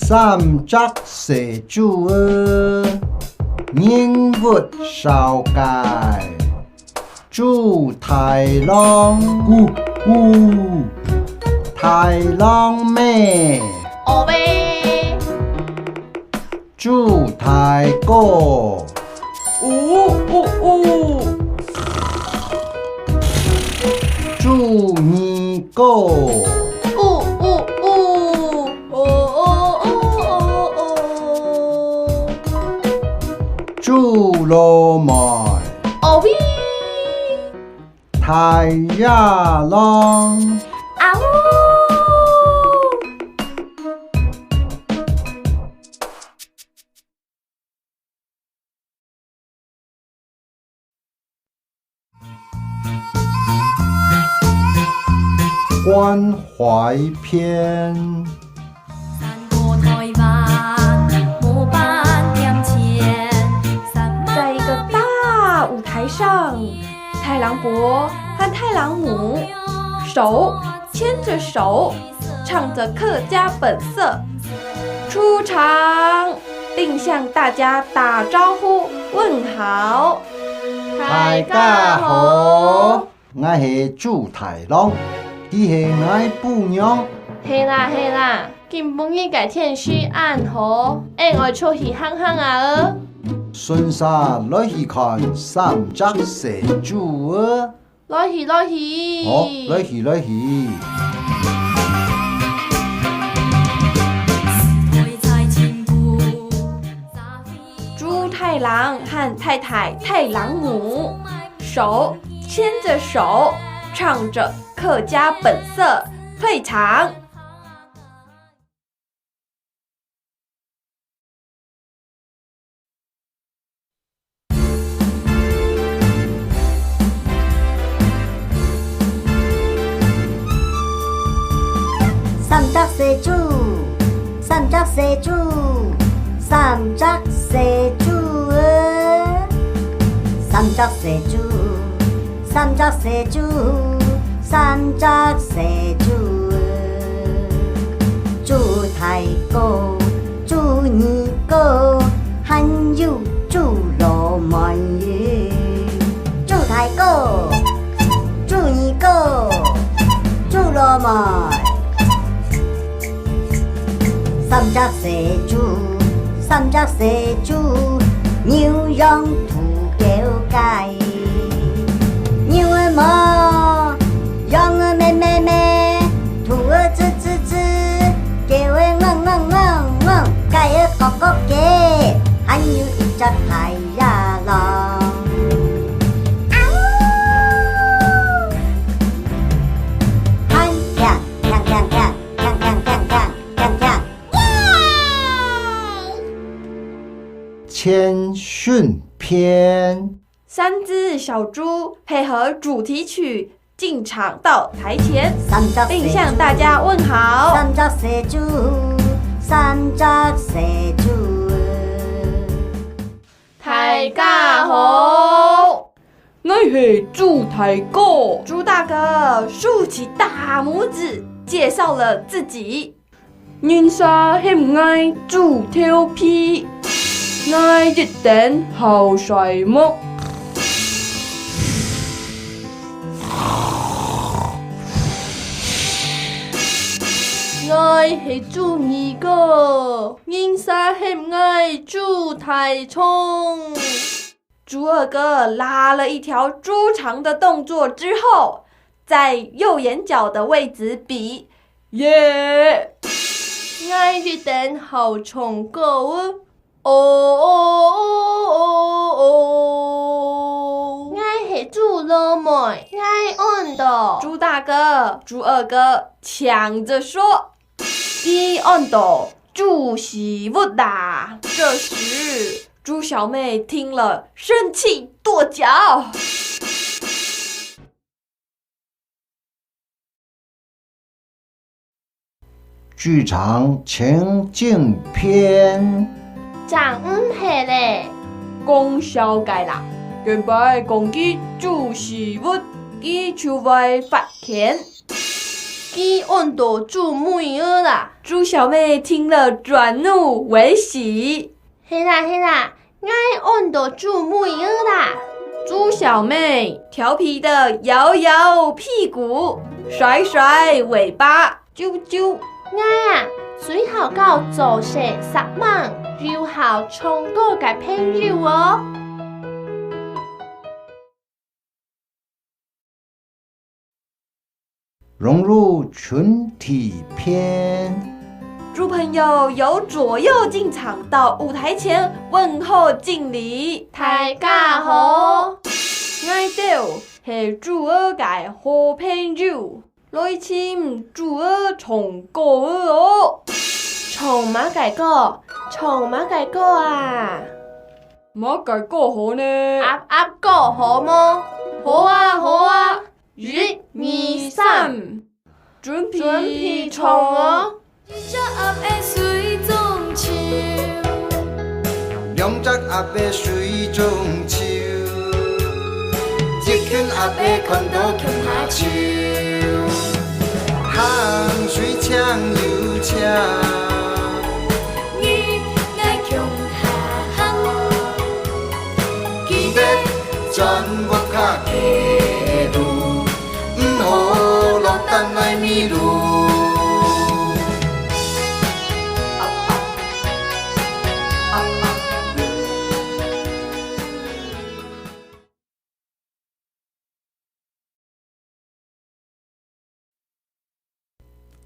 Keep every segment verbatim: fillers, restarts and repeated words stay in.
三隻細豬仔，人物紹介：豬大郎、咕咕、大郎姆、哦喂、豬大哥、嗚嗚嗚、豬二哥、嗚嗚嗚、哦哦哦哦哦、豬老妹、哦喂、大野狼、啊嗚。 關懷篇。在一個大舞台上，太郎伯和太郎姆手牽著手，唱著客家本色出場，並向大家打招呼問好。大家好，𠊎係豬大郎，佢係𠊎餔娘。係啦係啦，今晡日个天時恁好，𫣆愛出去行行啊哦。順續來去看三隻細豬哦。 來去，來去。好，來去，來去。豬太郎和太太太郎姆，手牽著手，唱著客家本色退場。 三隻細豬，三隻細豬，三隻細豬哦。三隻細豬，三隻細豬，三隻細豬哦。豬大哥， 豬二哥，還有豬老妹。豬大哥，豬二哥，豬老妹。三隻細豬，三隻細豬，牛羊兔狗雞。 牛仔哞，羊仔咩咩咩，兔仔吱吱吱，狗仔汪汪汪汪，雞仔咯咯叫，還有一隻大野狼。啊嗚！鏘鏘鏘鏘鏘鏘鏘鏘鏘鏘！耶！謙遜篇。 三隻小豬配合主題曲進場到台前，並向大家問好。三隻細豬，三隻細豬。大家好，𠊎係豬大哥。豬大哥豎起大拇指，介紹了自己。 人儕喊𠊎豬頭皮，𠊎一等好睡目。𠊎係豬二哥，人儕喊𠊎豬大腸。 豬二哥拉了一條豬腸的動作之後，在右眼角的位置比耶。𠊎一等好唱歌哦，哦哦哦哦哦。𠊎係豬老妹，𠊎安到。豬大哥、豬二哥搶著說。 佢安到豬屎朏啦。這時，豬小妹聽了，生氣跺腳。劇場情境篇。正毋係咧，講笑个啦，見擺講佢豬屎朏，佢就會發譴。你搵著豬尾仔啦！豬小妹聽了轉怒為喜。係啦，係啦，𠊎搵著豬尾仔啦！豬小妹調皮地搖搖屁股，甩甩尾巴，啾啾。𠊎啊，隨好搞做事煞猛，又好唱歌个朋友哦。 融入群體篇。豬朋友由左右進場，到舞台前問候敬禮。大家好，𠊎兜係豬仔个好朋友，來尋豬仔唱歌仔哦。唱麼个歌？唱麼个歌啊？麼个歌好呢？鴨鴨歌好無？好啊，好啊！ 一、二、三，準備唱哦！一隻鴨仔水中泅，兩隻鴨仔水中泅，一群鴨仔看著共下笑，行水淨又淨。 你𠊎共下行，記得轉屋下个路，毋好落單來迷路。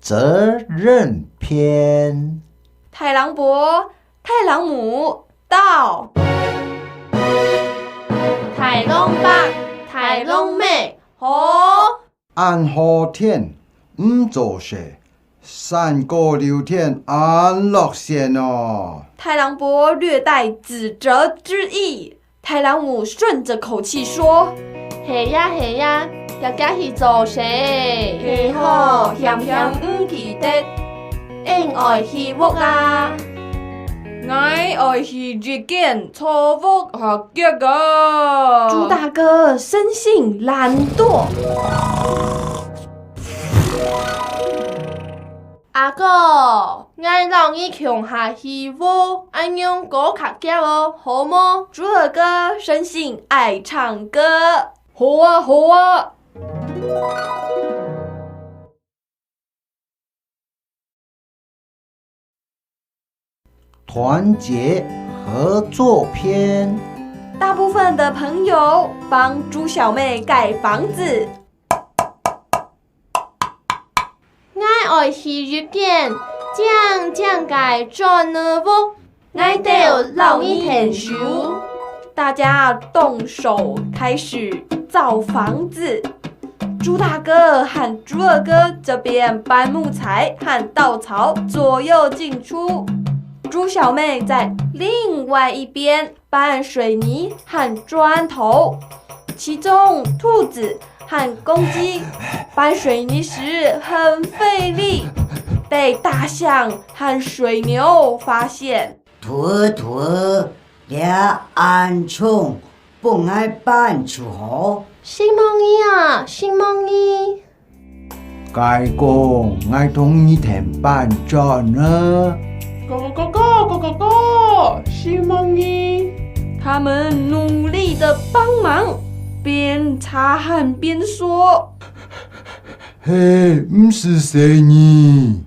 責任篇。大人婆、大人母到。大人伯、大人姆好。恁好天，毋做事， 山歌流天恁落選哦。大人伯略帶指責之意，大人母順著口氣說：係呀，係呀，遽遽去做事。係吼，險險毋記得，𫣆愛去屋啊。 𠊎愛去一間草屋歇腳啊！豬大哥生性懶惰。阿哥，𠊎摎你共下去喔，恁樣歌較遽喔，好無？豬二哥生性愛唱歌。好啊，好啊。 團結合作篇。大部分的朋友幫豬小妹蓋房子。𠊎愛起一間靚靚个磚仔屋。 𠊎兜摎你𢯭手。大家動手開始造房子。豬大哥和豬二哥這邊搬木材和稻草，左右進出。豬小妹在另外一邊搬水泥和磚頭。其中，兔子 和公雞搬水泥時很費力，被大象和水牛發現。「兔兔，這恁重，分𠊎搬就好。」「承蒙你啊，承蒙你。」「該講，𠊎同你𢯭搬磚啊。」「咯咯咯咯，咯咯咯，承蒙你。」他們努力地幫忙， 邊擦汗邊說：「嘿，毋使細義。」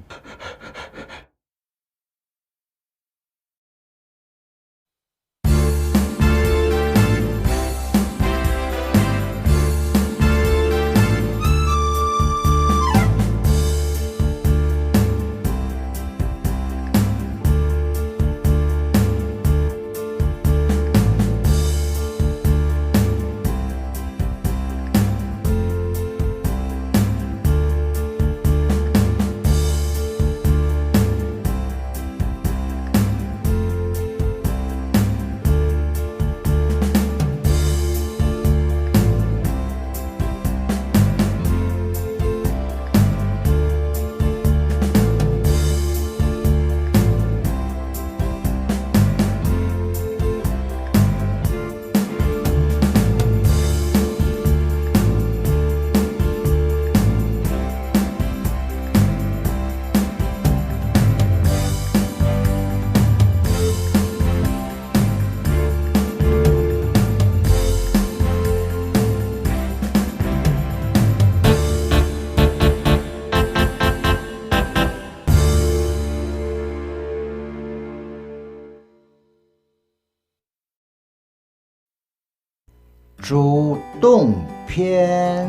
竹筒片。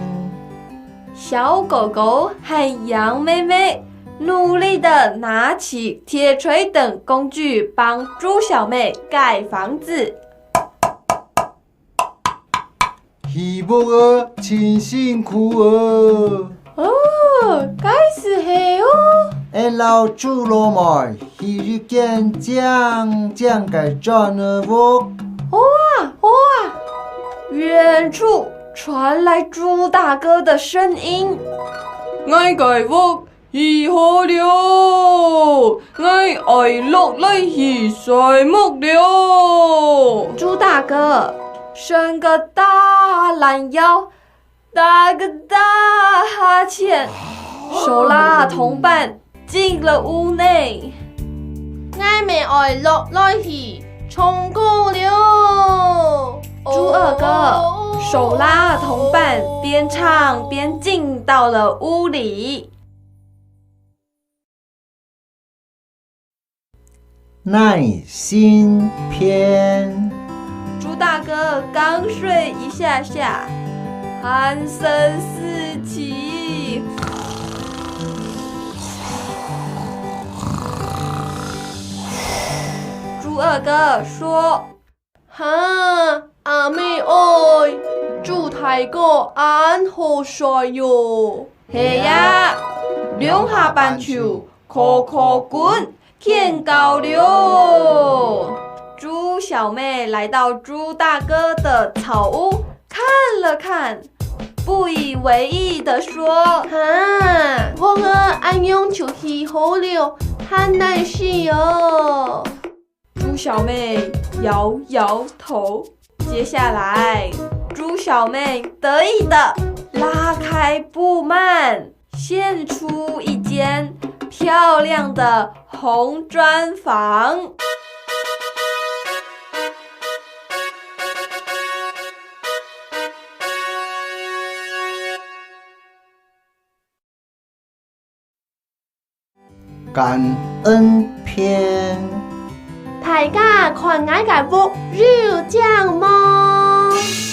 小狗狗和羊妹妹努力地拿起鐵錘等工具，幫豬小妹蓋房子。起屋仔，真辛苦哦！哦，該斯係哦！𠊎摎豬老妹起一間靚靚个磚仔屋。好啊，好啊！遠處傳來豬大哥的聲音：「𠊎个屋起好了，𠊎愛落來去睡目了。」豬大哥伸個大懶腰，打個大哈欠，手拉同伴進了屋內。「𠊎乜愛落來去唱歌了。」豬二哥手拉同伴，邊唱邊進到了屋裡。耐心篇。豬大哥剛睡一下下，鼾聲四起。豬二哥說：「哈，阿姆哀，豬大哥恁好睡喲。」「係啊，兩下半晝，睏睏滾，見笑了。」豬小妹來到豬大哥的草屋，看了看，不以為意地說：「哈，屋仔恁樣就起好了，還耐死哦。」豬小妹搖搖頭。接下來，豬小妹得意地拉開布幔，現出一間漂亮的紅磚房。 感恩篇。大家看𠊎个屋有靚無？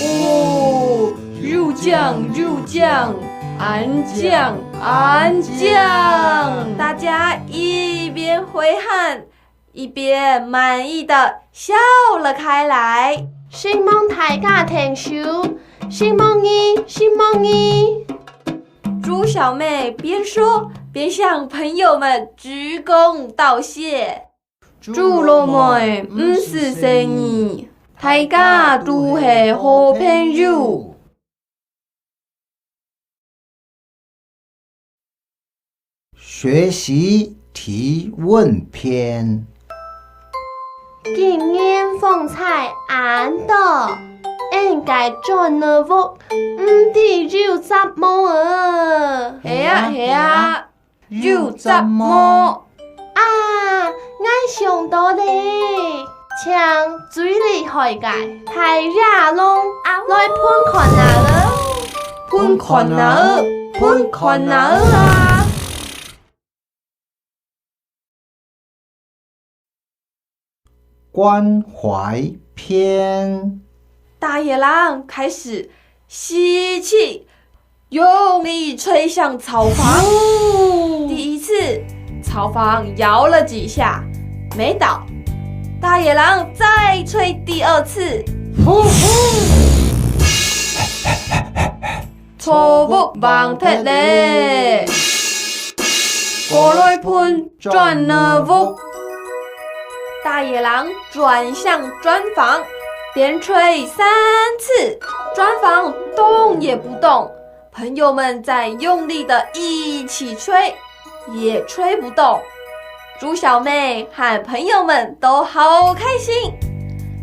哦，有靚，有靚，恁靚，恁靚！大家一邊揮汗， 一邊滿意地笑了開來。承蒙大家𢯭手，承蒙你，承蒙你。豬小妹邊說邊向朋友們鞠躬道謝。豬老妹，毋使細義，大家都係好朋友。 學習提問篇。今年風搓恁多，𫣆个磚仔屋毋知有接無啊？係啊，係啊， 有接無？啊，𠊎想到咧，請最厲害个大野狼來歕看啊！歕看啊，歕看啊啊！ 關懷篇。大野狼開始吸氣，用力吹向草房。呼！第一次，草房搖了幾下，沒倒。大野狼再吹第二次，呼呼！草屋橫忒咧！ 過來歕磚仔屋。大野狼轉向磚房，連吹三次，磚房動也不動。朋友們再用力地一起吹，也吹不動。豬小妹和朋友們都好開心，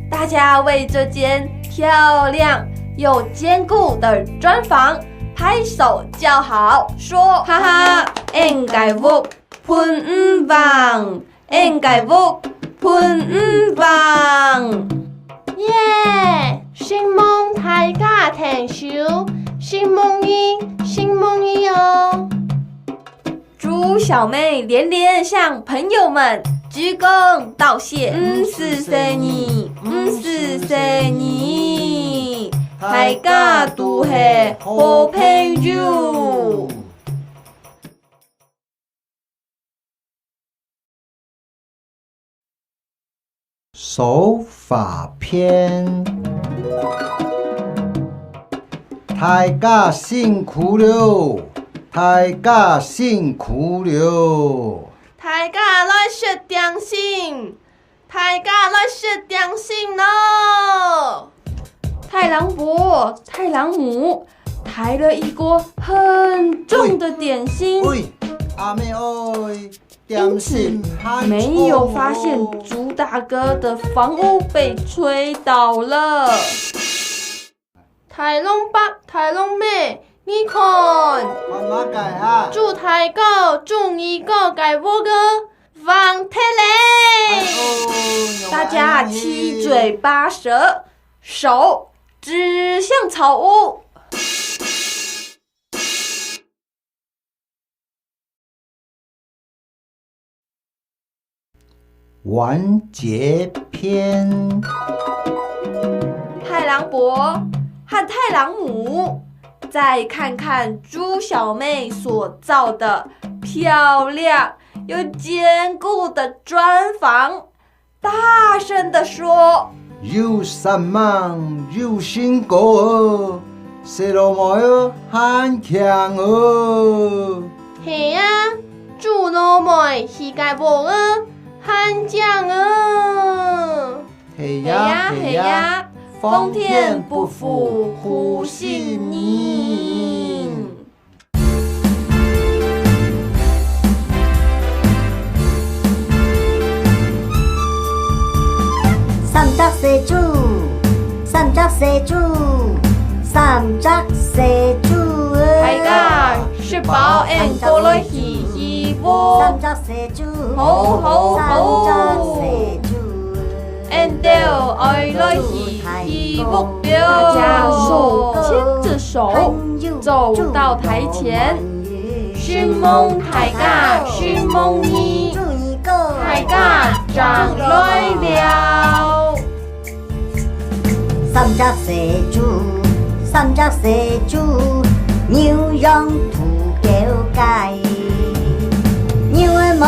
大家為這間漂亮又堅固的磚房 拍手叫好，說：哈哈，𫣆个屋歕毋橫，𫣆个屋歕毋橫。耶！承蒙大家𢯭手，承蒙你，承蒙你哦！ 豬小妹連連向朋友們鞠躬道謝。毋使細義，毋使細義。大家都係好朋友。 說話篇。大家辛苦了，大家辛苦了。大家來食點心，大家來食點心咯！大狼伯、大狼母抬了一鍋很重的點心。喂，喂，阿妹哀， 因此沒有發現豬大哥的房屋被吹倒了。大狼伯、大狼姆，你看，看麼个啊？豬大哥、豬二哥个屋仔，橫忒咧！哎喲，大家七嘴八舌，手指向草屋。 完結篇。大狼伯和大狼母，再看看豬小妹所造的漂亮又堅固的磚房，大聲地說：有煞猛，有身高哦，細老妹哦，還強哦！係啊， 豬老妹起个屋仔，還靚哦！係呀，係呀，係呀，皇天不負苦心人。三隻細豬，三隻細豬，三隻細豬仔。大家 食飽，𫣆過來去起屋。三隻細豬，好，好，好。三隻細豬，𫣆兜愛來去起屋了。大家手牽著手，走到台前，承蒙大家，承蒙你，大家正來尞。 三隻細豬，三隻細豬，牛羊兔狗雞。牛仔哞，